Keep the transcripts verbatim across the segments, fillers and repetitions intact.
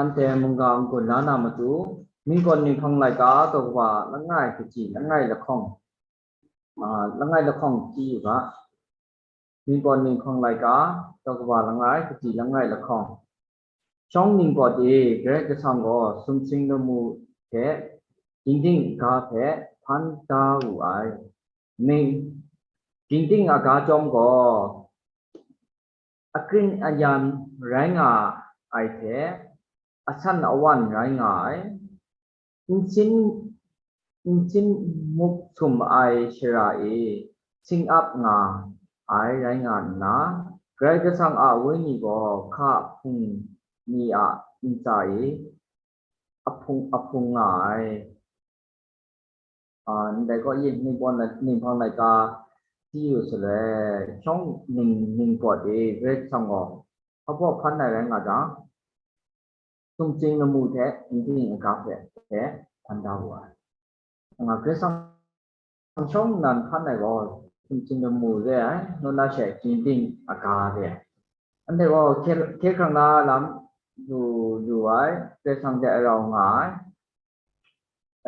Anhte mungga n-gun la na matu, ningkawn ninghpang laika daw kaba langai kaji langai lahkawng, a, langai lahkawng chye yu ga. Ningkawn ninghpang laika daw kaba langai kaji langai lahkawng. Shawng ningkawn e Karai Kasang gaw sumsing lamu hte ginding ga hpe hpan da wu ai. Ning, ginding aga chyawm gaw akring ayan rai nga ai hte, asan awan rai nga ai, nsin, nsin muk sum ai shara e sing ap nga ai rai nga nna, Karai Kasang a Wenyi gaw hka hpung ni a ntsa e ahpung, ahpung nga ai. A, ndai gaw yin ningpawt lai, ninghpang laika chye yu sa le, shawng ning, ningkawn e Karai Kasang gaw hpa baw hpan ai rai nga jang, sumsing lamu hte ginding aga hpe, hpe hpan da wu ai. Nga Karai Kasang shawng nnan hpan ai gaw sumsing lamu re ai, nuna she ginding aga re ai. Anhte gaw hkye, hkye hkrang na lam lu, lu ai, Karai Kasang hte rau nga ai.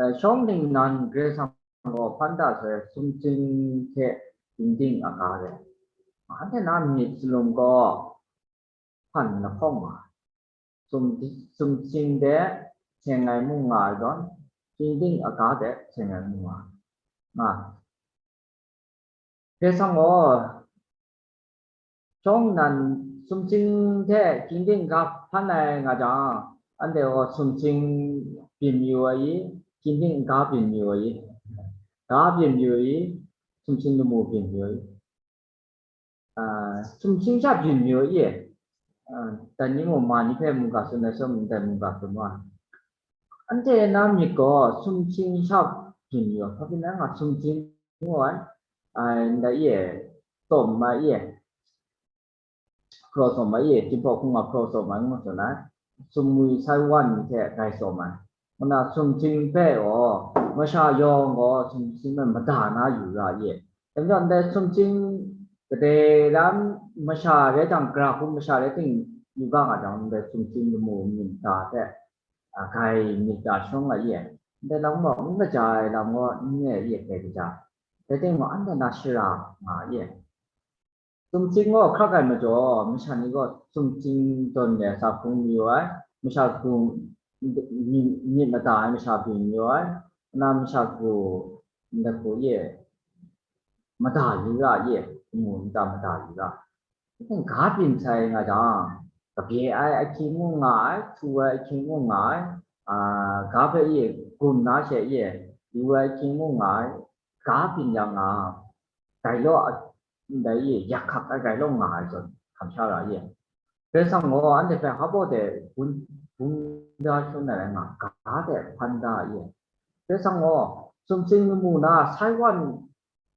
Eh, shawng ningnan Karai Kasang gaw hpan da sai sumsing hte ginding aga re. Anhte na myit salum gaw hpan lahkawng nga ai. Sum, sumsing hte seng ai mung nga ai zawn, ginding aga hte seng ai mung nga ai. Nga. Karai Kasang gaw shawng nnan sumsing hte ginding ga hpan ai nga jang, anhte gaw sumsing byin mayu ai i, ginding ga byin mayu ai i, ga byin mayu ai i, sumsing lamu byin mayu ai i, a, sumsing sha byin mayu ai i, a, dai ni mung ma ni hpe mungga tsun ai sum, ndai mungga tsun wa. Anhte na myit gaw sumsing sha byin mayu ai, hpa byin ai nga sumsing ngu ai, ai, ndai e, tawm ai e, hpraw tawm ai e, Jinghpaw Hkungga hpraw tawm ai ngu tsun ai, sumwi sai wan hte grai tawm ai. Nna sumsing hpe gaw, masha yawng gaw sumsing hpe mada na yu ra ai e. Dai majaw ndai sumsing kadai lam masha rai jang, gara hkum masha rai ting yu ga nga jang, ndai sumsing lamu myit mada hte, a, grai myit ga shawng ai e. Ndai lam gaw n kaja ai lam gaw n re ai e, grai kaja. Dai ting gaw anhte na shara nga ai e. Sumsing gaw hkrak ai majaw, masha ni gaw sumsing tawn de sa hpung mayu ai, masha hku myit, myit mada ai masha byin mayu ai, nna masha hku ndai hku e mada yu ra e, amu nta mada yu ra. Ga byin sai nga jang, kabye ai ahkying mung nga ai, htu ai ahkying mung nga ai, a, ga hpe e gum na she e yu ai ahkying mung nga ai, ga byin yang nga, grai law a, ndai e yak hkak ai grai law nga ai zawn hkam sha ra e. Karai Kasang gaw anhte hpe hpa baw de bun, bun da shangun ai rai nga, ga de hpan da ai e. Karai Kasang gaw sumsing lamu na sai wan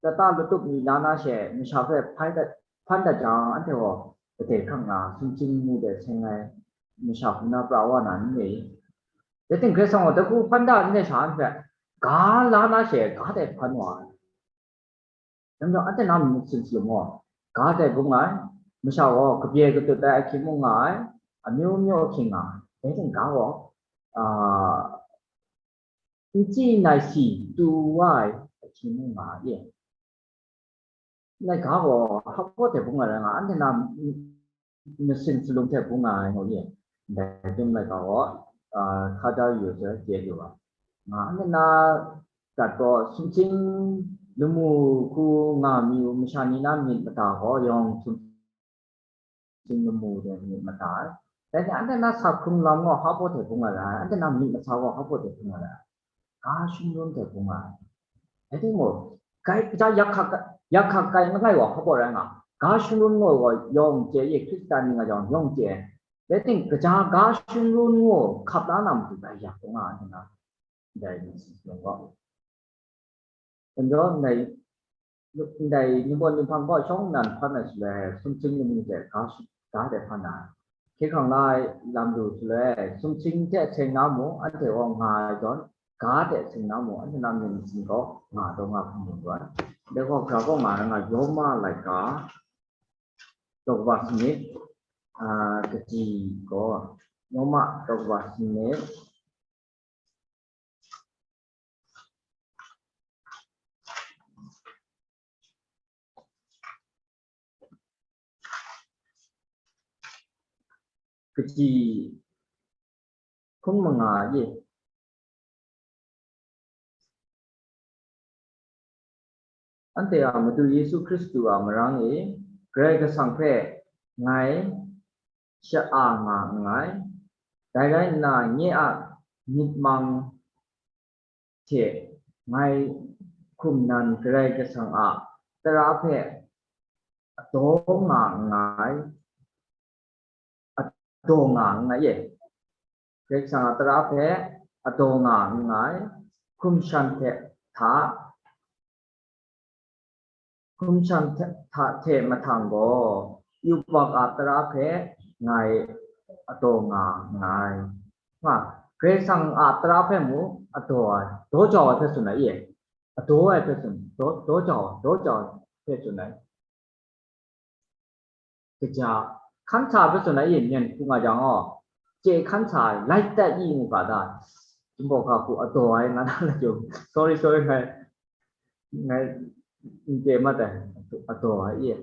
lata latup mi la na she masha hpe hpai dat, hpan dat jang, anhte gaw kadai hkang na sumsing lamu de seng ai masha hku na pra wa na n re i? Dai ting Karai Kasang gaw dai hku hpan da n re sha, anhte ga la na she ga de hpan wa ai. Dai majaw anhte na myit sin salum gaw, ga dai bung ai, masha gaw kabye katut ai ahkying mung nga ai, amyu myu ahkying nga ai. Dai ting ga gaw, a, n chyi nai si tu wa ai ahkying mung nga ai e. Laika gaw hpa baw hte bung ai rai nga, anhte na masin salum hte bung nga ai ngu ye. Ndai hpung laika gaw, a, hka da yu ai hte chye yu ga. Nga, anhte na gat gaw sumsing lamu hku nga mi u, masha ni na myit mada gaw yawng sum sing lamu de myit mada ai. Dai hte anhte na sa hkrung lam gaw hpa baw hte bung ai rai, anhte na myit masa gaw hpa baw hte bung ai rai, ga shangrun hte bung ai. Dai timung, grai kaja yak hkak, yak hkak grai langai wa hpa baw rai nga, ga shangrun ngu gaw yawng chye ye, Hkristan ni nga jang yawng chye. Dai ting, kaja ga shangrun ngu hkap la na matu grai yak nga, anhte na ndai myit sin salum gaw. Anjaw ndai, ndai Ningbaw Ninghpang kaw shawng nnan hpan ai shaloi, sumsing lamu hte ga shi-, ga de hpan ai. Hkye hkrang la ai lam lu shaloi, sumsing hte seng na mung, anhte gaw nga ai zawn, ga de seng na mung, anhte na myit masin gaw nga taw nga hkrum lu ai. Dai gaw, hkra gaw nga ai nga, Roma laika, daw kaba sanit, a, kaji gaw, Roma daw kaba sanit. Kaji hkun manga e. Anhte a Madu Yesu Hkristu a marang e, Karai Kasang hpe ngai sha-a nga nngai. Dai rai nna, nye a myit mang hte ngai hkum nan Karai Kasang a tara hpe adaw nga nngai, adaw nga nngai e. Karai Kasang a tara hpe adaw nga nngai, hkum shan hte hta, hkum shan hte, hta hte mahtang gaw, yubak a tara hpe ngai adaw nga nngai. Nga, Karai Kasang a tara hpe mu adaw ai, daw jau ai hpe tsun ai e. Adaw ai hpe tsun, daw, daw jau, daw jau ai hpe tsun ai. Kaja, hkan sa hpe tsun ai e, myen hku nga jang gaw, chye hkan sa ai, lai tat i ngu ga da. Jinghpaw ga hku adaw ai nga na la jum. Sorry, sorry, ngai, ngai n chye mat ai, adaw ai e.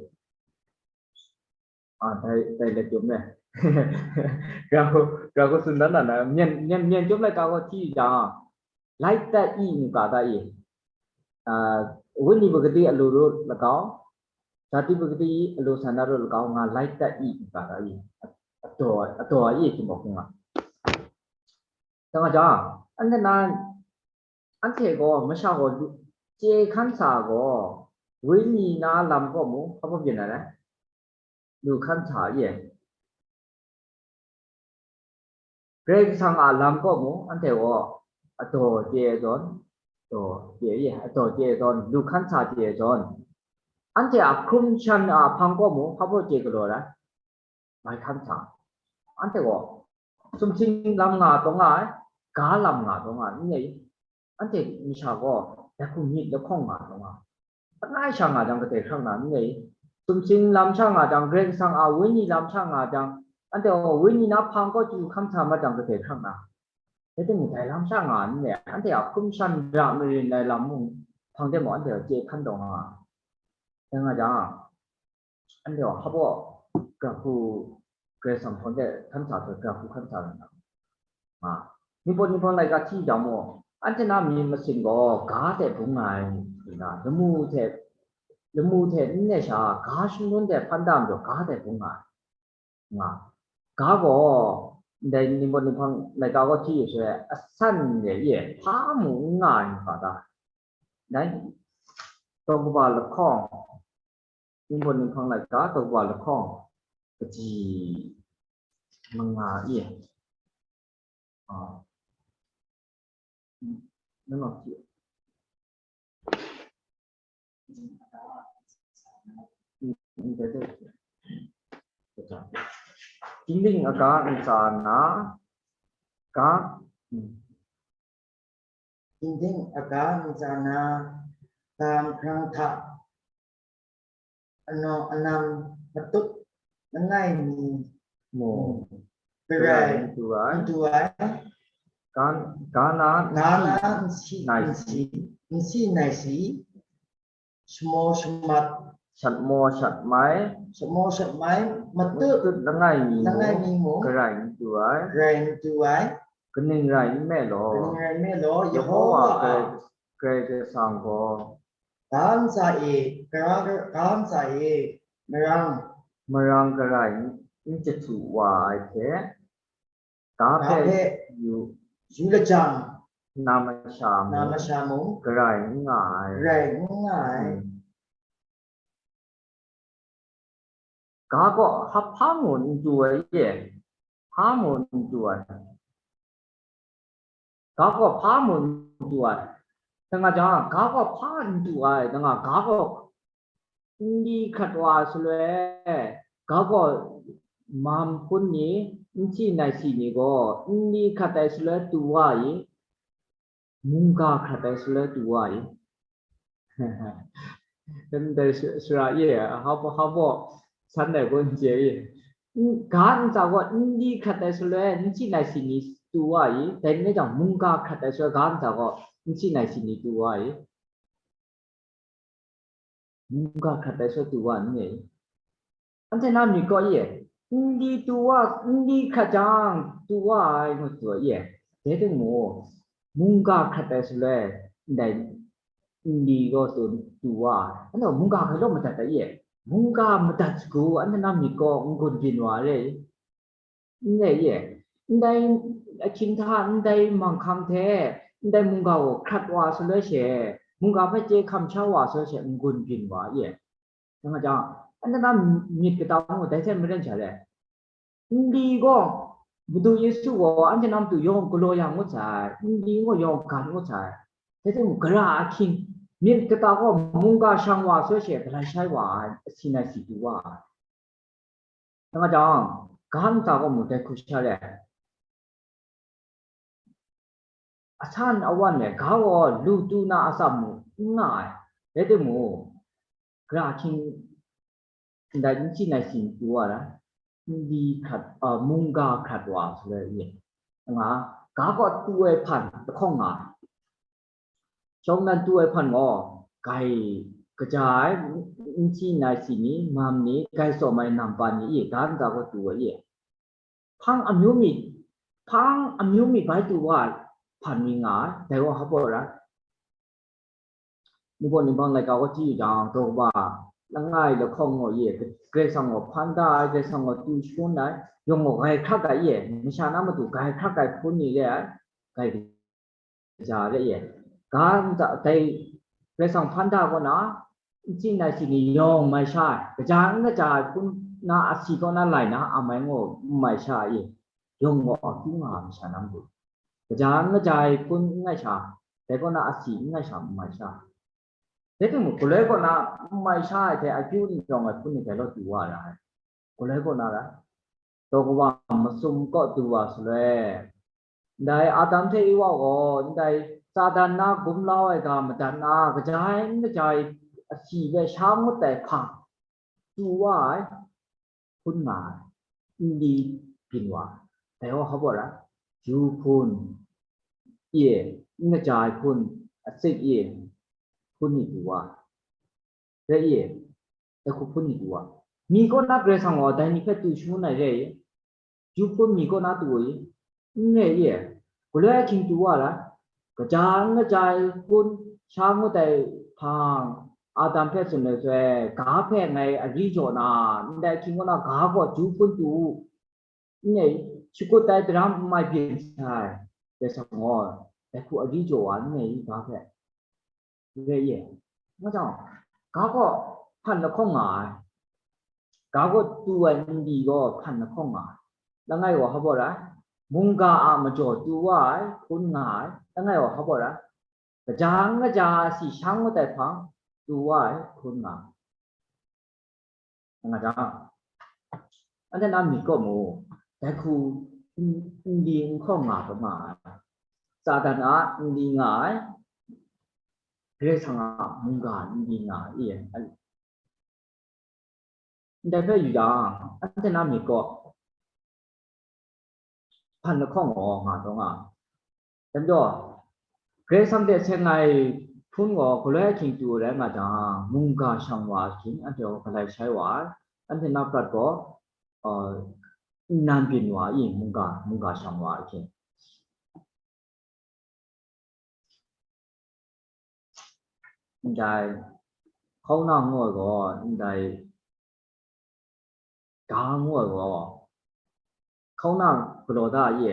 A, dai, dai la jum me. Ra hku, ra hku tsun dan na, myen, myen, myen chyum laika gaw hti jang, lai tat i ngu ga da e. A, Wenyi Pagati alu ru lagau, Jati Pagati alu san na ru lagau nga lai tat i ngu ga da e. Adaw, adaw i e, Jinghpaw hku nga. Dang a jang, anhte na, anhte gaw masha gaw lu, chye hkan sa gaw, Wenyi na lam kaw mung hpa byin ai rai? Lu hkan sa ye. Karai Kasang a lam kaw mung anhte gaw adaw chye ai zawn, adaw chye ye, adaw chye ai zawn, lu hkan sa chye ai zawn, anhte a hkrum shan a hpang kaw mung hpa baw chye galaw ai? Mai hkan sa. Anhte gaw sumsing lam nga taw nga ai, ga lam nga taw nga ai, n rai? Anhte masha gaw dai hku myit lahkawng nga taw nga ai. Langai sha nga jang kadai hkrak na n rai? Sumsing lam sha nga jang, Karai Kasang a Wenyi lam sha nga jang, anhte gaw Wenyi na hpang kaw chyu hkam sa mat jang kadai hkrak na? Dai timung dai lam sha nga n rai? Anhte a hkrum shan ra marin ai lam mung hpang de mung anhte gaw chye hkan taw nga ai. Dai nga jang, anhte gaw hpa baw, ga hku Karai Kasang hpang de hkan sa ai, ga hku hkan sa ai na. Nga, Ningpawt Ninghpang laika hti jang mung, anhte na myit masin gaw ga hte bung nga ai, nga, lamu hte, lamu hte n ne sha, ga shangun hte hpan da majaw, ga hte bung nga ai. Nga, ga gaw, ndai Ningpawt Ninghpang laika gaw hti yu shaloi, asan de e, hpa mung n nga ai ni hpa ta? Dai, daw kaba lahkawng, Ningpawt Ninghpang laika daw kaba lahkawng, kaji manga e. Ah. Nang a hti. Tingting aga ntsa na, ga, hmm. Tingting aga ntsa na, ga hkrang hta anawng anam matut langai mi mung, mung, garai, garai n du ai. N du ai. Ga, ga na, ga na nsi, nsi nai si, nsi, nsi nai si, shamaw shamat, shat maw shat mai, shat maw shat mai, matut, matut langai mi, langai mung, mi mung, garai n du ai, garai n du ai. Kaning rai nme law, kaning rai nme law, Yehova, Yehova a, Karai, Karai Kasang gaw, ga ntsa e, ga, ga ntsa e, marang, marang garai n, n jahtu wa ai hte, ga, ga hpe, hpe yu, yu lajang, na masha, na mung, masha mung, garai n nga ai, garai n nga ai. Hmm. Ga gaw hpa, hpa ngu n du ai e, hpa ngu n du ai. Ga gaw hpa ngu n du ai. Dang a jang, ga gaw hpa n du ai, dang a, ga gaw nli hkrat wa ai shaloi, ga gaw mam hpun ni, nsi nai si ni gaw nli hkrat ai shaloi tu wa i, mungga hkrat ai shaloi tu wa i. Ndai sara e, hpa baw, hpa baw san dai gaw n chye i. Ga ntsa gaw nli hkrat ai shaloi nsi nai si ni tu wa i, dai rai jang, mungga hkrat ai shaloi ga ntsa gaw nsi nai si ni tu wa i. Mungga hkrat ai shaloi tu wa n re. Anhte na myit gaw ye, nli tu wa, nli hkrat jang tu wa ai ngut tu wa ye. Dai timung, mungga hkrat ai shaloi ndai nli gaw tu, tu wa ai. Anhte mungga hkrat law madat ai ye. Mungga madat sagu, anhte na myit gaw n-gun byin wa ai re. N re ye. Ndai ahkying hta, ndai manghkang hte, ndai mungga gaw hkrat wa shaloi she, mungga hpe chye hkam sha wa shaloi she, n-gun byin wa ye. Dai nga jang, anhte na myit kata mung dai hte maren sha re. Nli gaw, Madu Yesu gaw anhte na matu yawng galaw ya ngut sai, nli gaw yawng gan ngut sai. Dai timung, gara ahkying, myit kata gaw mungga shang wa shaloi she, galai shai wa ai, asi nai si tu wa ai. Dai nga jang, ga ntsa gaw mung dai hku sha re. Asan awan e ga gaw lu tu na atsam mung n nga ai. Rai timung, gara ahkying ndai nsi nai si ni tu wa ai, nli hkrat, a, mungga hkrat wa shaloi ye. Nga, ga gaw tu ai hpan lahkawng nga ai. Shawng nnan tu ai hpan gaw, gai kaja ai, nsi nai si ni, mam ni, gai tsawm ai nampan ni i, ga ntsa gaw tu ai i. Hpang amyu mi, hpang amyu mi bai tu wa ai hpan mi nga ai, dai gaw hpa baw rai. Ningbaw Ninghpang laika gaw chye yu jang, daw kaba langai lahkawng gaw ye, Karai Kasang gaw hpan da ai, Karai Kasang gaw tu shangun ai, yawng gaw gai hkrak ai ye, masha na matu gai hkrak ai hpun ni re ai, gai kaja re ye. Ga ntsa dai Karai Kasang hpan da kaw na, nsi nai si ni yawng mai sha ai, kaja n kaja ai hpun na asi kaw na lai na, amai gaw n mai sha ai ye, yawng gaw akyu nga ai masha na matu. Kaja n kaja ai hpun n ngai sha, dai kaw na asi n ngai sha, n mai sha. Rai timung, galoi kaw na n mai sha ai hte akyu n rawng ai hpun ni gai law tu wa ra ai. Galoi kaw na ra, daw kaba masum kaw tu wa shaloi, ndai Adam hte Ewa gaw ndai Satan na gumlau ai ga madat na, kaja ai n kaja ai asi hpe sha ngut ai hpang tu wa ai, hpun nga ai, nli byin wa ai. Dai gaw hpa baw rai, ju hpun e, n kaja ai hpun, atsik e, hpun ni tu wa ai. Rai e, dai hku hpun ni tu wa ai. Mi kaw na Karai Kasang gaw dai ni hpe tu shangun ai re e. Ju hpun mi kaw na tu ai, n re ye, galoi ahkying tu wa ai, kaja n kaja ai hpun sha ngut ai hpang, Adam hpe tsun ai shaloi, ga hpe ngai ari jaw na, ndai ahkying kaw na ga gaw ju hpun tu u, n re, shakut ai daram n mai byin sai, dai sa gaw, dai hku ari jaw wa n re i, ga hpe. Re ye. Nga jang, ga gaw hpan lahkawng nga ai. Ga gaw tu ai nli gaw hpan lahkawng nga ai. Langai gaw hpa baw rai, mungga a majaw tu wa ai, hpun nga ai. Langai gaw hpa baw rai, kaja n kaja ai asi sha ngut ai hpang tu wa ai, hpun nga ai. Nga jang, anhte na myit kaw mu, dai hku n-, nli n hkawng nga hkra ma ai. Satan a nli nga ai, Karai Kasang a mungga nli nga ai, ndai hpe yu jang, anhte na myit kaw hpan lahkawng gaw nga taw nga. Dai majaw, Karai Kasang hte seng ai hpun gaw galoi ahkying tu ai rai nga jang, mungga shang wa ahkying, anhte gaw galai shai wa ai, anhte na prat gaw, uh, nnan byin wa i, mungga, mungga shang wa ahkying. Ndai hkauna ngu ai gaw, ndai ga ngu ai gaw, hkauna galaw da ye,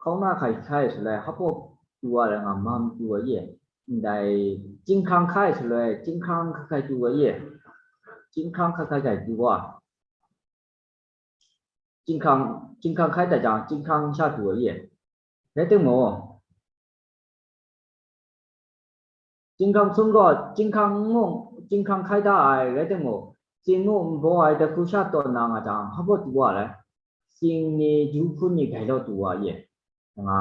hkauna hkai hkai shaloi, hpa baw tu wa rai nga, mam tu ai ye, ndai chyinghkrang hkai shaloi, chyinghkrang hkai hkai tu ai ye, chyinghkrang hkai hkai hkai tu wa, chyinghkrang, chyinghkrang hkai dat jang, chyinghkrang sha tu ai ye. Rai timung, chyinghkrang sum gaw, chyinghkrang ngu, chyinghkrang hkai da ai, rai timung, chying ngu nbaw ai dai hku sha tawn na nga jang, hpa baw tu wa ai, chying ni, ju hpun ni gai law tu wa ye, nga,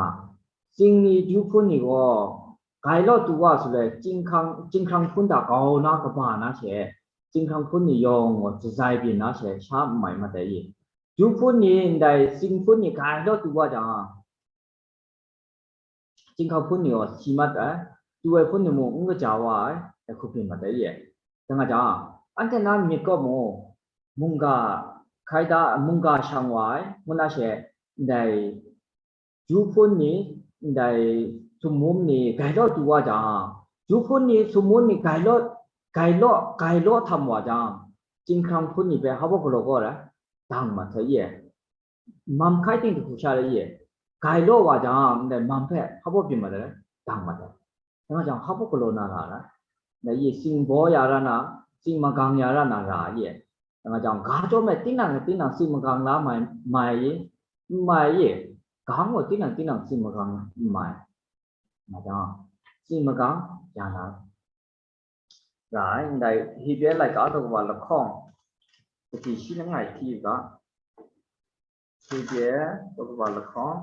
chying ni, ju hpun ni gaw, gai law tu wa shaloi, chyinghkrang, chyinghkrang hpun hta gau na kaba na she, chyinghkrang hpun ni yawng gaw jazai byin na she, sha n mai mat ai ye. Ju hpun ni ndai sing hpun ni gai law tu wa jang, chyinghkang hpun ni gaw si mat ai, tu ai hpun ni mung n kaja wa ai, ai hku byin mat ai ye. Dai nga jang, anhte na myit kaw mung, mungga hkai da, mungga shang wa ai, ngu na she, ndai ju hpun ni, ndai sumwum ni gai law tu wa jang, ju hpun ni, sumwum ni gai law, gai law, gai law htam wa jang, chyinghkang hpun ni hpe hpa galaw gaw rai, dang mat sai ye. Mam hkai ting hku sha rai ye. Gai law wa jang, ndai mam hpe hpa byin mat ai, dang mat ai. Dai nga jang, hpa galaw na ra ai. Ndai ye, sing baw ya ra na, sing magang ya ra na ra ai ye. Dai nga jang, ga chyawm ai tinang tinang sing magang la mai, mai ye, n mai ye. Ga gaw tinang tinang sing magang n mai. Nga jang, sing magang ya na ra ai. Ndai Hibru laika daw wa lahkawng, kaji shi langai hti u ga. Hibru daw wa lahkawng,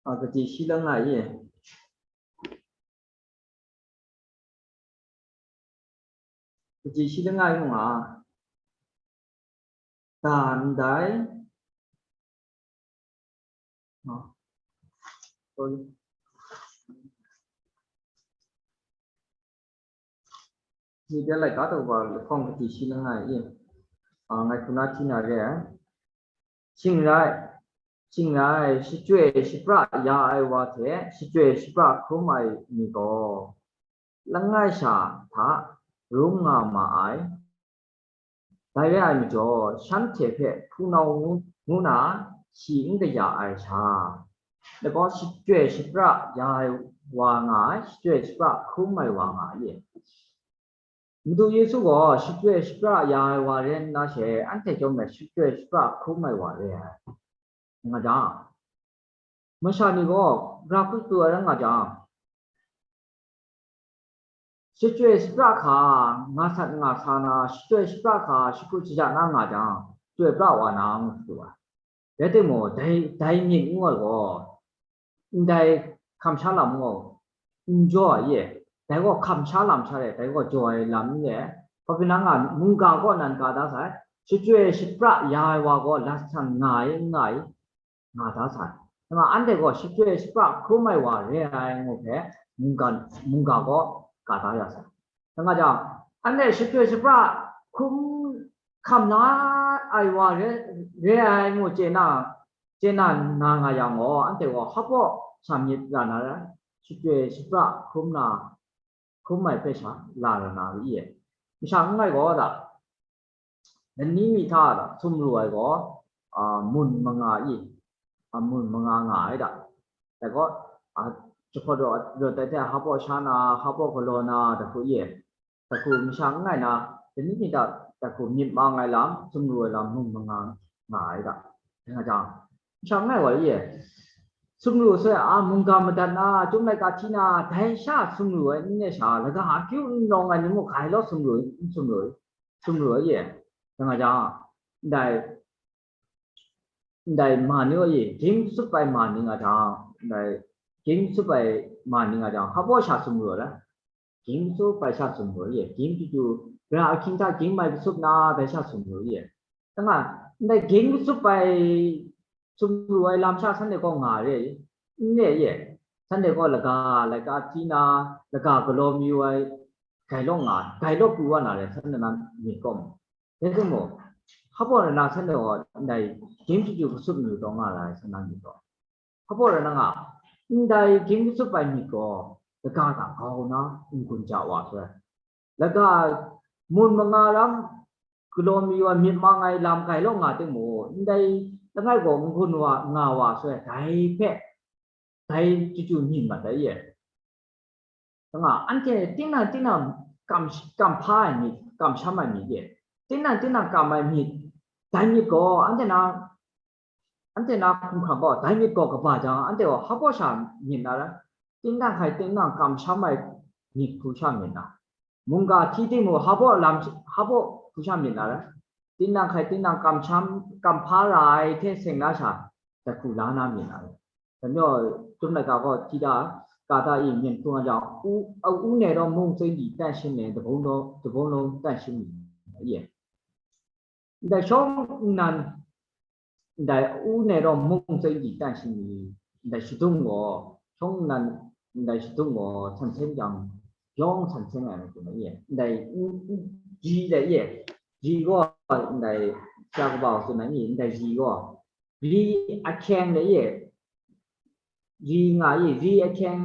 a, kaji shi langai ye. Kaji shi langai mung a, dan dai. A, sorry. Hibru laika daw wa lahkawng, kaji shi langai ye. A, ngai hku na hti na re ai. Shing rai, shing rai, shachyoi shapra ya ai wa hte shachyoi shapra hkrum ai ni gaw, langai sha hta rum nga ma ai. Dai rai ai majaw, shanhte hpe hpunau ngu, ngu na shi n kaya ai sha, dai gaw shachyoi shapra ya ai wa nga ai, shachyoi shapra hkrum ai wa nga ai. Madu Yesu gaw shachyoi shapra ya ai wa rai nna she, anhte chyawm ai shachyoi shapra hkrum ai wa re ai. Nga jang, masha ni gaw, gara hku tu ai rai nga jang, shachyoi shapra hka nga sat nga sa na, shachyoi shapra hka shakut shaja na nga jang, chyoi pra wa na ngu hkru ai. Rai timung, dai, dai myit ngu ai gaw, ndai hkam sha lam gaw n jaw ai ye. Dai gaw hkam sha lam sha re, dai gaw jaw ai lam n re. Hpa pyi na nga, mungga kaw nan ka da sai, shachyoi shapra ya ai wa gaw lat san nga ai, n nga ai, nga da sai. Nang anhte gaw shachyoi shapra hkrum ai wa re ai ngu hpe, mungga, mungga kaw ka da ya sai. Dai nga jang, anhte shachyoi shapra hkrum hkam la ai wa re, re ai ngu chye na, chye na, na nga yang gaw, anhte gaw hpa sha myit ra na rai, shachyoi shapra hkrum na, hkrum ai hpe sha la ra na re ye. Masha n gai gaw da, lani mi hta da sumru ai gaw, a, mun manga i, a, mun manga nga ai da. Dai gaw, a, jahpawt rawt, rawt ai hte hpa sha na, hpa galaw na, dai hku ye. Dai hku masha n gai na, lani mi hta dai hku myit mang ai lam, sumru ai lam, mun manga nga ai da. Dai nga jang, masha n gai wa ye. Sumru sai a, mungga madat na, chyum laika hti na, dai sha sumru ai n re sha, laga akyu n rawng ai ni mung gai law sumru, n sumru, sumru ai ye. Dai nga jang, ndai, ndai ma ni gaw ye, ging tsup ai ma ni nga jang, ndai ging tsup ai ma ni nga jang, hpa sha sumru ai. Ging tsup ai sha sumru ye, ging chyu chyu, gara ahkying hta ging mai katsup na, dai sha sumru ye. Dai nga, ndai ging katsup ai sumru ai lam sha shanhte gaw nga re, n re ye. Shanhte gaw laga, laika hti na, laga galaw mayu ai, gai law nga, gai law pru wa na re, shanhte na myit kaw mu. Rai timung, hpa rai na shanhte gaw ndai ging chyu chyu katsup mayu taw nga ra ai, shanhte na myit kaw. Hpa rai na nga, ndai ging katsup ai myit gaw, laga hta grau na n-gun ja wa sai. Laga mun manga lam galaw mayu ai myit mang ai lam gai law nga timung, ndai langai gaw n-gun wa, nga wa sai, dai hpe, dai chyu chyu myit mat ai ye. Dai nga, anhte tinang tinang kam, kam hpa ai myit, kamsham ai myit ye. Tinang tinang kam ai myit, dai myit gaw, anhte na, anhte na hkumhkrang gaw, dai myit gaw kaba jang, anhte gaw hpa sha myit na rai, tinang hkai tinang kamsham ai myit hku sha myit na. Mungga hti timung hpa lam, hpa hku sha myit na rai. Tinang hkai tinang kamsham, kam hpa ra ai hte seng na sha, dai hku la na myit na rai. Dai majaw, Chyum laika gaw hti da, ကတာအီ မျက်နှာကြည့်အောင် ဦး၊ အဦးနဲ့တော့ မုန့်စိမ်းကြီး သန့်ရှင်းတယ်၊ တဘုံလုံး၊ တဘုံလုံး သန့်ရှင်းတယ်။ ရဲ့။ ဒါရှောင်းနံ ဒါဦးနဲ့တော့ မုန့်စိမ်းကြီး သန့်ရှင်းတယ်။ ဒါရှုံးကို ရှောင်းနံ ဒါရှုံးကို ဆန်ဆင်းကြောင် ပြောင်းဆန်ဆင်းရတယ်ဆိုတော့ ရဲ့။ ဒါကြီးတဲ့ ရဲ့။ ကြီးကို ဒါ ဆရာက ပေါ့ဆိုနေ ဒါကြီးကို ရီအချင်တဲ့ ရဲ့။ ရီငါ ရဲ့။ ရီအချင်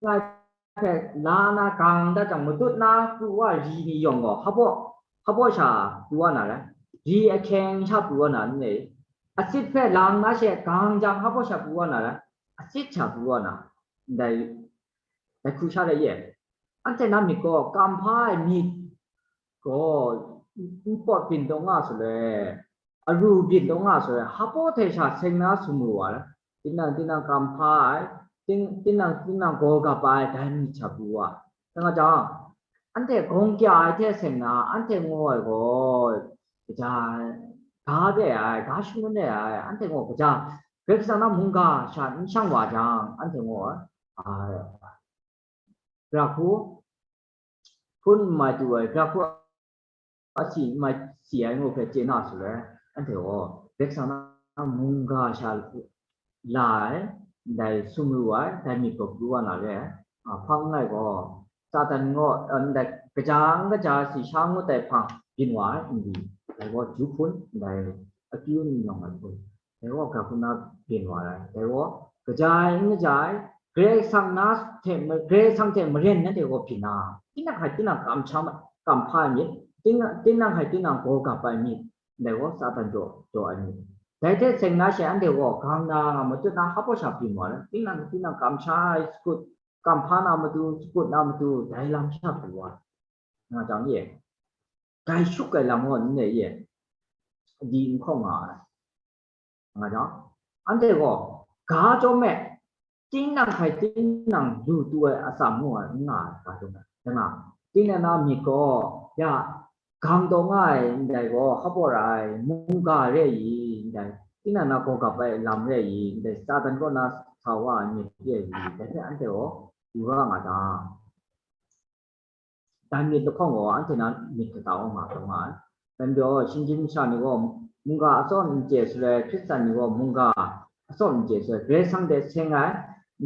ငါ ဖက် လာ နာ gang ဒါကြောင့် မတွတ် နာ ပူဝါ ရီ နီ ယုံ ကို ဟဘို့ ဟဘို့ ရှာ ပူဝါ နာ လဲ ရီအချင် ရှာ ပူဝါ နာ နေ အစစ် ဖက် လမ်း နာ ရှေ့ gang ကြောင့် ဟဘို့ ရှာ ပူဝါ နာ လဲ အစစ် ရှာ ပူဝါ နာ ဒါ ဒါခု ရှာ တဲ့ ရဲ့။ အန်တဲ နာ မီး ကို ကမ်ဖာ မီး ကို ပေါ့ ပင် တော့ ငါ ဆို လဲ အရူ ပင် တော့ ငါ ဆို လဲ ဟဘို့ ထဲ ရှာ ဆင်း နာ စူ မူ ဝါ လဲ တင်းနံ တင်းနံ ကမ်ဖာ တင်း တင်းနံ တင်းနံ ကို ကပ် ပါ တိုင်း မီး ချပ် ပူ ဝါ တငါ ကြောင့် အန်တဲ ဂုံ က အ ထဲ ဆင်း နာ အန်တဲ ငို ဝါ ကို က ကြာ ဒါ တဲ့ အ ဒါ ရှုံး တဲ့ အ အန်တဲ ငို က ကြာ ဂရိတ် ဆန် နာ မုန် က ရှာ န ရှောင်း ဝါ ကြောင့် အန်တဲ ငို ဝါ အာ ပြခု ဖုန်း မတူ ဝါ ပြခု အစီ မစီ အ ငို ဖဲ ကျေ နာ ဆို လဲ အန်တဲ ဝါ ဂရိတ် ဆန် နာ မုန် က ရှာ လာ ဒါ စူ မူ ဝါ ဒါ မီး ကို ပူဝါ နာ လဲ အ ဖန်း ငို ကို စာတန် ငို အ ဒါ က ကြာ က ကြာ စီ ရှာ ငို တဲ ဖန်း ပင် ဝါ အ ဒီ ဒါ ကို ဂျူ ဖုန်း ဒါ အ ကျူ နီ ယုံ ဝါ ဖုန်း တဲဝါ က ခု န ပင် ဝါ လဲ တဲဝါ က ကြာ က ကြာ ဂရိတ် ဆန် နာ ထဲ မ ဂရိတ် ဆန် ထဲ မရင် နာ တဲဝါ ပင် နာ တင်းနံ ဟဲ တင်းနံ ကမ်ဖာ မီး တင်းနံ တင်းနံ ဟဲ တင်းနံ ကို ကပ် ပါ မီး တဲဝါ စာတန် တော့ တော့ အ မီး ဒါ ထဲ ဆင်း နာ ရှေ့ အန်တဲ ဝါ gang နာ မတွတ် နာ ဟဘို့ ရှာ ပင် ဝါ လဲ တင်းနံ တင်းနံ ကမ်ဖာ စကုတ် ကမ်ဖာ နာ မတူ စကုတ် နာ မတူ ဒါ လမ်း ရှာ ပူဝါ ငါ ကြောင့် ရဲ့။ ဂိုဏ်းချုပ် ဂိုဏ်းလမ်း ဟော နေ ရဲ့။ ဒီ မခေါ် ငါ ငါ ကြောင့် အန်တဲ ဝါ က ကြောင့် မဲ တင်းနံ ဟဲ တင်းနံ လူ တူ ဝါ အ စ မူ ဝါ ငါ က ကြောင့် မဲ တငါ တင်းနံ နာ မီး ကို ရ gang တော့ ငါ အ ဒါ ကို ဟဘို့ ရ မုန် က ရဲ အ ဒါ တင်းနံ နာ ကို ကပ် ပါ လမ်း ရဲ အ ဒါ စာတန် တော့ နာ ဆ ဝါ မီး ရဲ အ ဒါ အန်တဲ ဝါ ယူ ရ ငါ တ ဒါ မီး တခေါ် ဝါ အန်တဲ န မီး က တ ဝါ ငါ တ ဝါ တန် တော့ ရှင်းရှင်း ရှာ နီ ကို မုန် က အ စောင့် မီး ကျေ ဆို လဲ ခရစ် ဆန် နီ ကို မုန် က အ စောင့် မီး ကျေ ဆို လဲ ဂရိတ် ဆန် ထဲ ဆင်း ငါ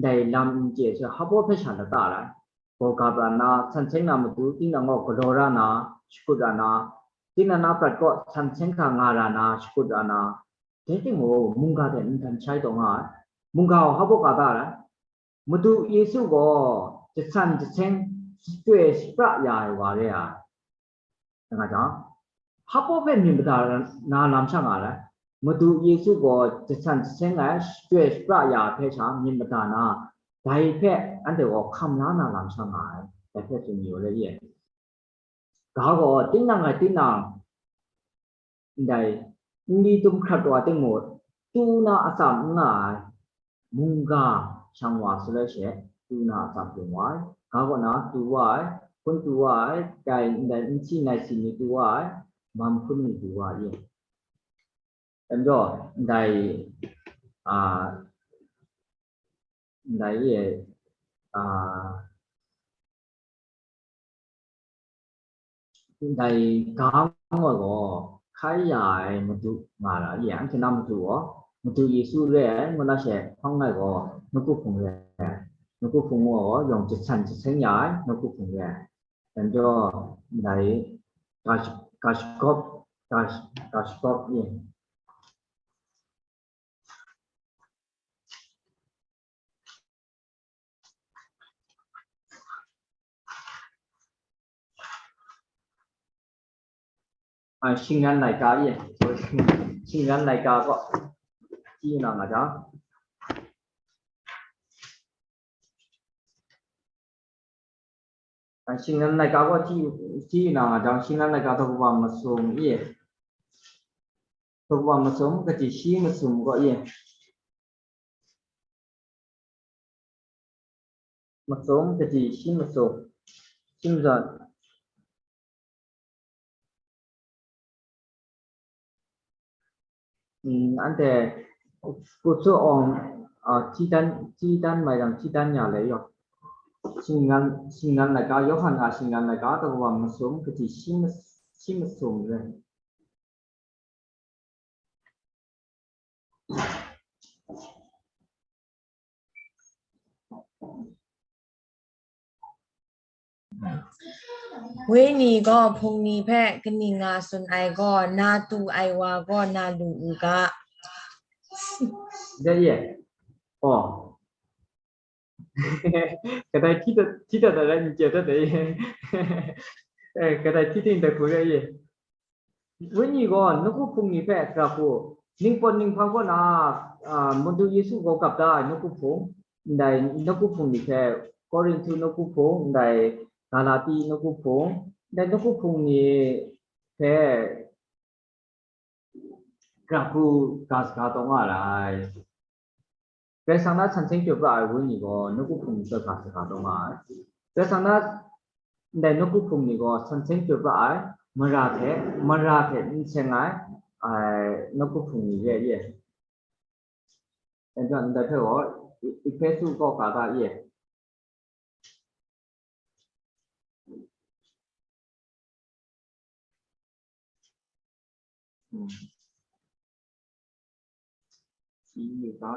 ဒါ လမ်း မီး ကျေ ဆို ဟဘို့ ဖဲ ရှာ တ တ လဲ ကို ကပ် ရ နာ ဆန်ဆင်း နာ မတူ တင်းနံ ကို ကလော ရ နာ စကုတ် ရ နာ တင်းနံ နာ ပြတ် ကို ဆန်ဆင်း ခါ ငါ ရ နာ စကုတ် ရ နာ တဲ တင်း မုန် က ထဲ မီး တန် ရှင်း တော့ ငါ မုန် က ဟဘို့ က တ လဲ မတူ ယေရှု ကို တဆန် တဆင်း စတွဲ စပြ ရ ဝါ ရဲ ရ တ ငါ ကြောင့် ဟဘို့ ဖဲ မီး မတ နာ လမ်း ရှာ ငါ လဲ မတူ ယေရှု ကို တဆန် တဆင်း လဲ စတွဲ စပြ ရ ဖဲ ရှာ မီး မတ နာ ဒါ ဖဲ အန်တဲ ဝါ ခမ် လမ်း နာ လမ်း ရှာ ငါ လဲ ဖဲ သူ မီး ဝါ လဲ ရဲ့။ ဒါ ကို တင်းနံ ဟဲ တင်းနံ ဒါ မီး တုံ ခရတ် ဝါ တင်း မူ တူ နာ အ စ ငါ မုန် က ရှောင်း ဝါ ဆို လဲ ရှေ့ တူ နာ အ စ ပင် ဝါ က ကို နာ တူ ဝါ ဖုန်း တူ ဝါ ဒါ ဒါ မီး စီ နာ စီ မီး တူ ဝါ မမ် ဖုန်း မီး တူ ဝါ ရဲ့။ တ တော့ ဒါ အာ ဒါ ရဲ့ အာ ဒါ gang ဝါ ကို ခါ ရ မတူ ငါ ရ ရဲ့ အ တ န မတူ ဝါ မတူ ယေရှု ရဲ ငို နာ ရှေ့ ဖန်း ငါ ကို န ကု ဖုန်း ရဲ န ကု ဖုန်း ဝါ ကို ယုံ တဆန် တဆင်း ရ န ကု ဖုန်း ရဲ တ တော့ ဒါ က က ကပ် က က ကပ် ရဲ့။ အ ရှင်းလင်းလိုက်တာ ရဲ့။ ရှင်းလင်းလိုက်တာ ကို ကြည့် နာ ငါ ကြောင့် ရှင်းလင်းလိုက်တာ ကို ကြည့် ကြည့် နာ ငါ ကြောင့် ရှင်းလင်းလိုက်တာ တကဘာမစုံ ရဲ့။ တကဘာမစုံ ကတိ ရှင်း မစုံ ကို ရဲ့။ မစုံ ကတိ ရှင်း မစုံ ရှင်း စွာ အ အန်တဲ ကုသိုလ် အောင် A, hti dan, hti dan mai yang, hti dan ya le yaw. Shingnan, shingnan laika, Yawhan a shingnan laika, daw wa masum, kaji shi mas-, shi masum re. Wenyi gaw hpung ni hpe kaning nga tsun ai gaw, na tu ai wa gaw na lu u ga. Dai ye. Oh. Kadai hti dat, hti dat dat rai, n chye dat dai ye. Eh, kadai hti ting dat hku rai ye. Wenyi gaw nawku hpung ni hpe gra hku, ningpawt ninghpang kaw na, a, Madu Yesu gaw gap da ai nawku hpung, ndai nawku hpung ni hpe, Korinhtu nawku hpung, ndai Galati nawku hpung, ndai nawku hpung ni hpe gra hku ga saga taw nga ai. Karai Kasang na san seng jaw pra ai Wenyi gaw nawku hpung ni hpe ga saga taw nga ai. Karai Kasang na ndai nawku hpung ni gaw san seng jaw pra ai mara hte, mara hte n seng ai, ai nawku hpung ni re ye. Anhte ndai hpe gaw, E-, Ehpesu kaw ga da ye. Hmm. Shi yu ga.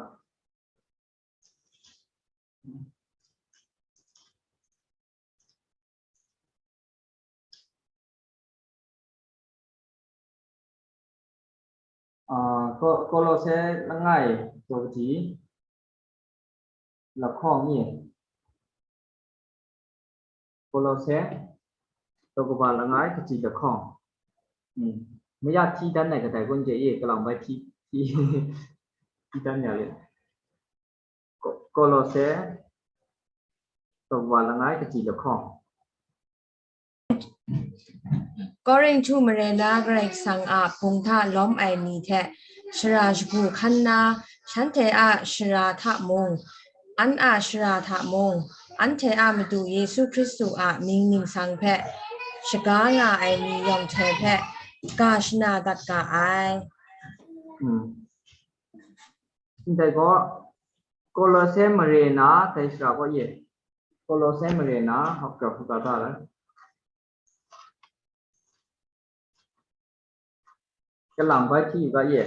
A, Ko-, Kolose langai, daw kaji lahkawng ni? Kolose, daw kaba langai, kaji lahkawng. Hmm. Maya hti dan ai kadai kun je ye, kalang bai hti, hti, hti dan ya le. Ko-, Kolose, daw kaba langai, kaji lahkawng. Korinhtu mare na Karai Kasang a hpung hta lawm ai ni hte shara shagu hkan na, shanhte a shara hta mung, an a shara hta mung, anhte a Madu Yesu Hkristu a mying ningsang hpe shaga nga ai ni yawng hte hpe ga shana dat ga ai. Hmm. Ndai gaw, Kolose mare na dai shara gaw ye. Kolose mare na, hkap grau hkap da la. Kalang bai hti ga ye.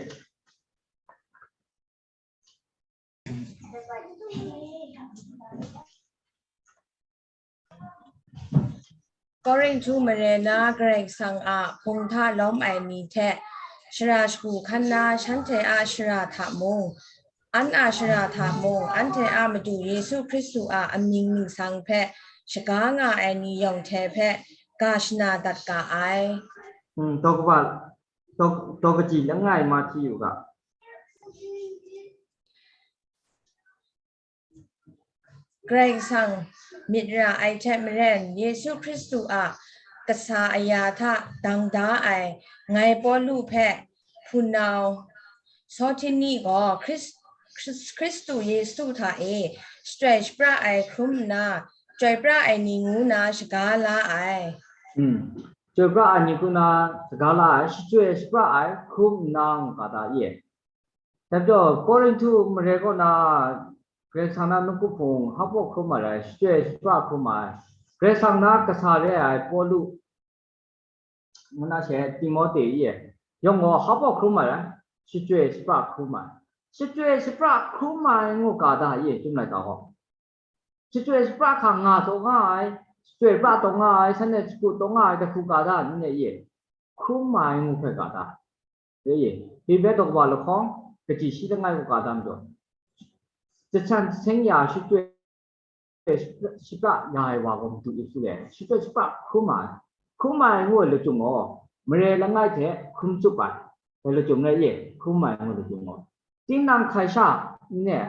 Korinhtu mare na Karai Kasang a hpung hta lawm ai ni hte shara shagu hkan na shanhte a shara hta mung, an a shara hta mung, anhte a Madu Yesu Hkristu a amying ningsang hpe shaga nga ai ni yawng hte hpe ga shana dat ga ai. Hmm, daw kaba, daw, daw kaji langai ma hti u ga. Karai Kasang myit ra ai hte maren, Yesu Hkristu a kasa aya hta dang da ai ngai Pawlu hpe hpunau Sawhtini gaw Hkris-, Hkris-, Hkristu Yesu hta e shachyoi shapra ai hkrum nna, chyoi pra ai ni ngu na shaga la ai. Hmm. Chyoi pra ai ni ngu na shaga la ai, shachyoi shapra ai hkrum nna ngu ga da ye. Dai majaw, Korinhtu mare kaw na Karai Kasang na nawku hpung hpa hkrum ai, shachyoi shapra hkrum ai, Karai Kasang na kasa re ai Pawlu, ngu na she Timote e, yawng gaw hpa hkrum ai, shachyoi shapra hkrum ai. Shachyoi shapra hkrum ai ngu ga da ye, chyum laika gaw. Shachyoi shapra hkang nga taw nga ai, shachyoi pra taw nga ai, shanhte shagu taw nga ai, dai hku ga da ni ne ye? Hkrum ai ngu hkoi ga da. Re ye, Hpri bai daw kaba lahkawng, kaji shi langai hku ga da majaw, jahten jahten ya shachyoi shapra ya ai wa gaw Madu Yesu le, shachyoi shapra hkrum ai, hkrum ai ngu ai lachyum gaw, mare langai hte hkrum tsup ai, dai lachyum rai ye, hkrum ai ngu lachyum gaw. Tinang hkai sha n ne,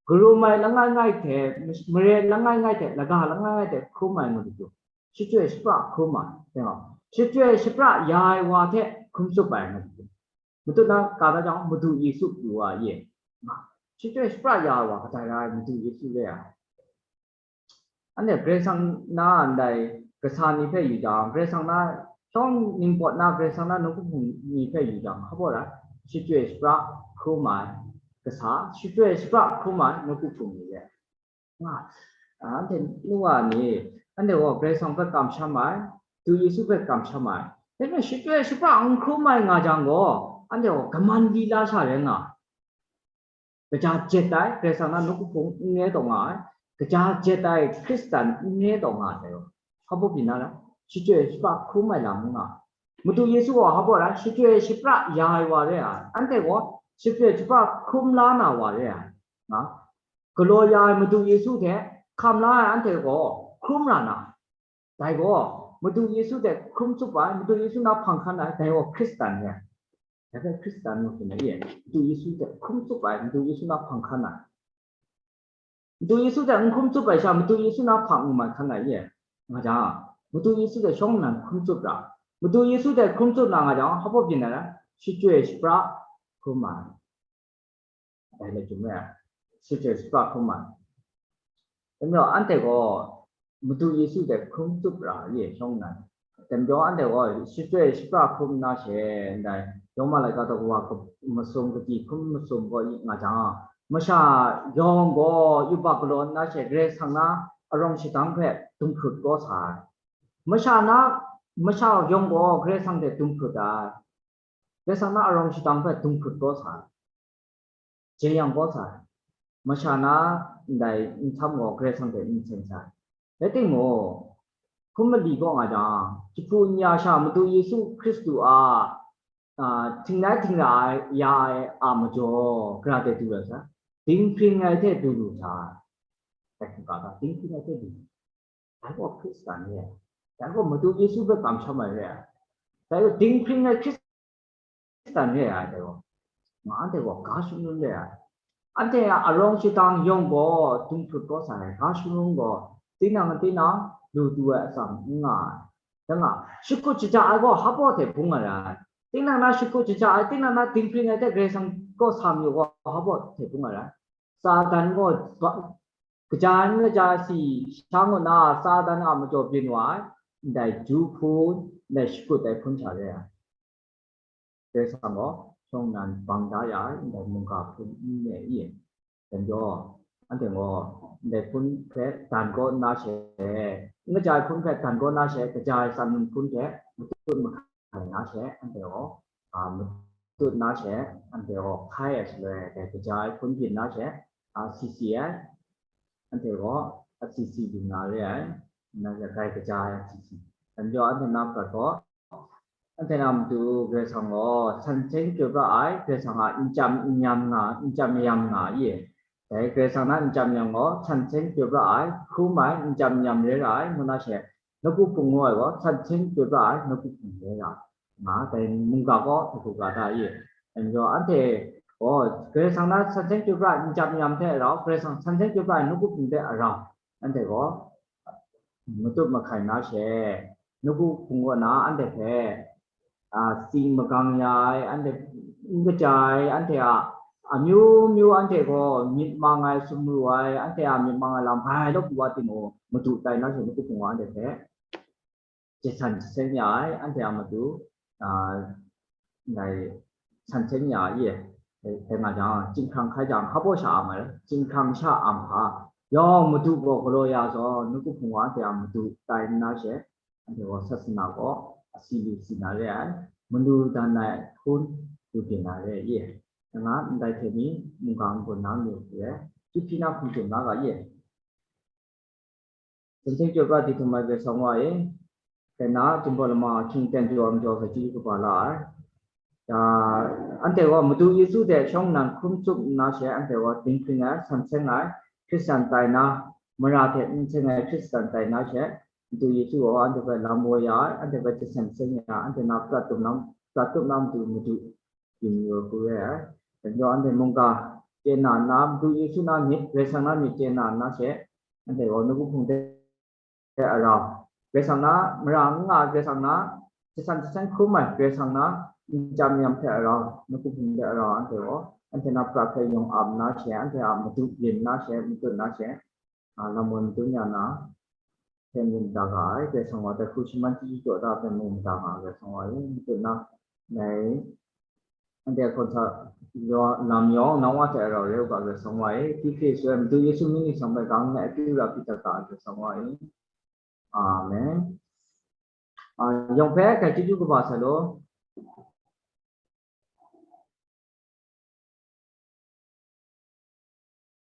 garum ai langai ngai hte, mare langai ngai hte, laga langai ngai hte hkrum ai ngu lachyum. Shachyoi shapra hkrum ai, shachyoi shapra ya ai wa hte hkrum tsup ai ngu lachyum. Matut na ga da jang, Madu Yesu pru wa ye. Shachyoi shapra ya ai wa kadai rai ai, Madu Yesu re ai. Anhte Karai Kasang na ndai kasa ni hpe yu jang, Karai Kasang na shawng ningpawt na Karai Kasang na nawku hpung ni hpe yu jang, hpa baw rai, shachyoi shapra hkrum ai, kasa, shachyoi shapra hkrum ai nawku hpung ni re. Nga, anhte nu wa ni, anhte gaw Karai Kasang hpe kamsham ai, du Yesu hpe kamsham ai. Dai hpe shachyoi shapra n hkrum ai nga jang gaw, anhte gaw kaman lila sha rai nga ai. Kaja jet ai, Karai Kasang na nawku hpung n re taw nga ai. Kaja jet ai Hkristan n re taw nga ai dai gaw. Hpa baw byin na rai, shachyoi shapra hkrum ai lam n nga ai. Madu Yesu gaw hpa baw rai, shachyoi shapra ya ai wa re ai. Anhte gaw shachyoi shapra hkrum la na wa re ai. Nga, galaw ya ai Madu Yesu hte hkam la ai anhte gaw hkrum ra na. Dai gaw, Madu Yesu hte hkrum tsup ai, Madu Yesu na hpang hkan ai, dai gaw Hkristan re ai. Dai hpe Hkristan ngu hpyi na ye, Madu Yesu hte hkrum tsup ai, Madu Yesu na hpang hkan ai. Madu Yesu hte n hkrum tsup ai sha, Madu Yesu na hpang n man hkan ai ye, nga jang, Madu Yesu hte shawng nnan hkrum tsup ra, Madu Yesu hte hkrum tsup na nga jang, hpa baw byin ai, shachyoi shapra hkrum ai. Dai le jum re ai, shachyoi shapra hkrum ai. Dai majaw anhte gaw Madu Yesu hte hkrum tsup ra ye shawng nnan. Dai majaw anhte gaw shachyoi shapra hkrum nna she ndai, Roma laika daw wa masum, kati hkrum masum gaw nga jang, masha yawng gaw yubak galaw nna she Karai Kasang na arawng shadang hpe dumhprut kau sa ai. Masha na, masha yawng gaw Karai Kasang hte dumhprut ai. Karai Kasang na arawng shadang hpe dumhprut kau sa ai. Jeyang kau sa ai. Masha na ndai nhtawm gaw Karai Kasang hte n seng sa ai. Rai timung, hkum mali kaw nga jang, jahpu n ya sha Madu Yesu Hkristu a, a, htingnai htingra ai, ya ai a majaw, gara hte du ai sha, dinghpring ai hte du lu sa ai. Dai hku ga ga, dinghpring ai hte du lu. Dai gaw Hkristan re ai. Dai gaw Madu Yesu hpe kamsham ai re ai. Dai gaw dinghpring ai Hkristan re ai, dai gaw. Nga anhte gaw ga shangun re ai. Anhte a arawng shadang yawng gaw dumhprut kau sa ai, ga shangun gaw tinang tinang lu du ai atsam n nga ai. Dai nga, shakut shaja ai gaw hpa baw hte bung ai rai. Tinang na shakut shaja ai, tinang na dinghpring ai hte Karai Kasang kaw sa mayu gaw hpa baw hte bung ai rai. Satan gaw ba-, kaja n kaja si sha ngu na, Satan a majaw byin wa ai, ndai ju hpun, ndai shakut ai hpun sha re ai. Karai Kasang gaw shawng nnan bang da ya ai, ndai mungga hpun n re i? Dai majaw, anhte gaw ndai hpun hpe dan kaw nna she, n kaja ai hpun hpe dan kaw nna she, kaja ai tsan num hpun hte matut mahkai hkai na she, anhte gaw, a, matut na she, anhte gaw hkai ai shaloi, dai kaja ai hpun byin na she, a, si si ai, anhte gaw a si si lu na re ai, na she grai kaja ai a si si. Dai majaw anhte na prat gaw, anhte na matu Karai Kasang gaw san seng chyoi pra ai, Karai Kasang a n chyam n yam nga, n chyam n yam nga i? Dai Karai Kasang na n chyam n yam gaw san seng chyoi pra ai, hkrum ai, n chyam n yam re ra ai, ngu na she, nawku hpung ngu ai gaw, san seng chyoi pra ai nawku hpung re ra nga, dai mungga gaw hkru ga da i? Dai majaw anhte gaw Karai Kasang na san seng chyoi pra ai n chyam n yam hte rau, Karai Kasang san seng chyoi pra ai nawku hpung hte rau, anhte gaw, matut mahkai na she, nawku hpung kaw na anhte hpe, a, tsing magang ya ai, anhte n kaja ai, anhte a amyu myu anhte gaw myit mang ai, sumru ai, anhte a myit mang ai lam hpai lawp wa timung, madu tai na she nawku hpung wa anhte hpe jasan jaseng ya ai, anhte a matu, a, ndai san seng ya ai, dai nga jang, chyinghkrang hkai jang, hpa baw sha am ai, chyinghkrang sha am hpa, yawng madu gaw galaw ya zawn, nawku hpung wa anhte a madu tai nna she, anhte gaw sasana gaw a si lu si na re ai, manu dan ai hpun lu byin na re ai, nga ndai hte ni mungga n-gun na mayu re, Kyiphpyi na hpung tsun na ga i? San seng chyoi pra di htum ai Karai Kasang wa e, dai na, Jinghpaw lama ahkying ten jaw majaw hpe chyeju kaba la ai. Ya, anhte gaw Madu Yesu hte shawng nnan hkrum tsup nna she, anhte gaw dinghpring ai, san seng ai, Hkristan tai na, mara hte n seng ai Hkristan tai na she, Madu Yesu gaw anhte hpe lam woi ya ai, anhte hpe jasan seng ya ai, anhte na prat tup na, prat tup na matu madu byin yu ai hku re ai. Dai majaw anhte mungga chye na nna, Madu Yesu na myit, Karai Kasang na myit chye na nna she, anhte gaw nawku hpung hte arau, Karai Kasang na mara n nga ai, Karai Kasang na jasan jasan hkrum ai, Karai Kasang na n chyam n yam hte arau, nawku hpung hte arau, anhte gaw anhte na prat hpe yawng ap nna she, anhte a madu byin nna she, matut nna she, a, lam woi matut ya na, hpe mu mada ga ai, Karai Kasang wa, dai hku shaman chyeju jaw da hpe mu mada ga ai, Karai Kasang wa e, matut na, dai, Anhte hkawn sa lam yawng, nang Wa hte rau re u ga, Karai Kasang Wa e. Hpyi hpyi shaloi, Madu Yesu mying ni shang bai gang ngai akyu ra hpyi dat ga, Karai Kasang Wa e. Amen. Ah, yawng hpe hkai chyeju kaba sa law.